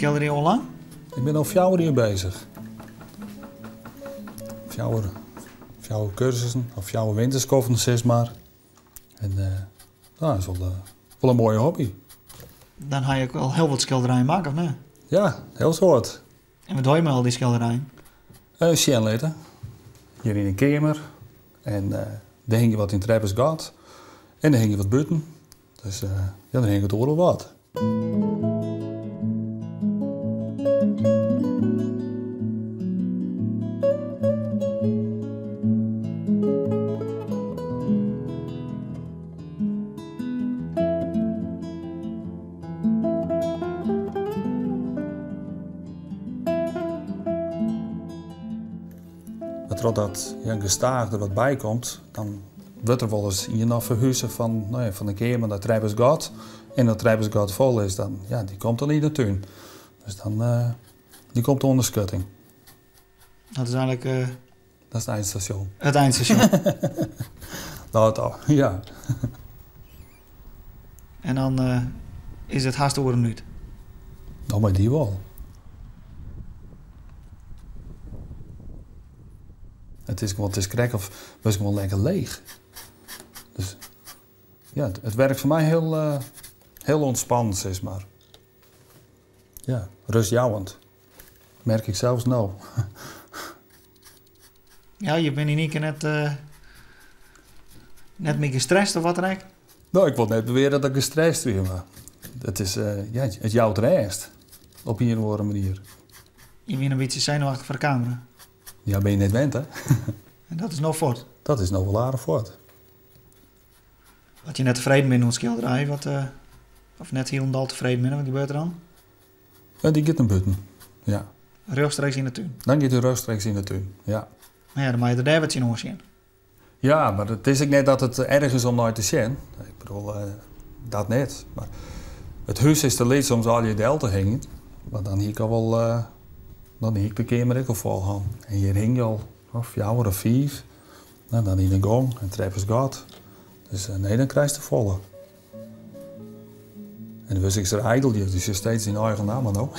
Skilderje al lang? Ik bin al 4 jier beuzich. Fjouwer kursussen, of 4 winterskoften, sis mar. En dat is wol in moaie hobby. Dan ha je ek al hiel wat skilderijen makke, of net? Ja, hiel soad. En wat doe je mei al dy skilderijen? Sjen litte. Hjir yn de keamer. En dêr hingje wat yn it Treppersgat. En dêr hingje wat bûten. Dus ja, dêr hinget oeral wat. Mar trochdat gestaach der wat by komt, dan wurdt der wolris ien noch ferhuze fan de keamer nei Treppersgat. En as Treppersgat fol is, dan, ja, dy komt dan yn de tún. Dus dan, dy komt oan de skutting. Dat is eigenlik Dat is it eindstasjon. It eindstasjon. Dat al, ja. En dan is it hast oer en út? No, mei dy wol. It is gewoan, it is krekt of wurdst gewoan lekker leech. Dus ja, it werkt foar my hiel ûntspannend, sis mar. Ja, rustjouwend. Merk ik sels no. Ja, je binne yn ien kear net mear gestrest of wat dan ek? No, ik wol net beweare dat ik gestrest wie, mar ja, it jout rêst op ien of oare manier. Je wiene in bytsje senuwachtich foar de kamera? Ja, bin je net wend, hè? En dat is no fuort? Dat is no wol aardich fuort. As je net tefreden binne oer it skilderij, of net hielendal tefreden binne, wat gebeurt der dan? Ja, dy giet nei bûten, ja. Rjochtstreeks yn de tún? Dan giet hy rjochtstreeks yn de tún, ja. Mar ja, dan moatte je der dêr wer tsjinoan sjen. Ja, mar it is ek net dat it erch is om nei te sjen. Ik bedoel, dat net. Mar it hús is te lyts om se allegear del te hingjen. Want dan hie ik al wol, dan hie ik de keamer ek al fol hân. En hjir hingje al, oh, 4 of 5. No, dan yn de gong en Treppersgat. Dus nee, dan krijst te folle. En dan wist ik se ijdel, dus je steeds in eigen naam no.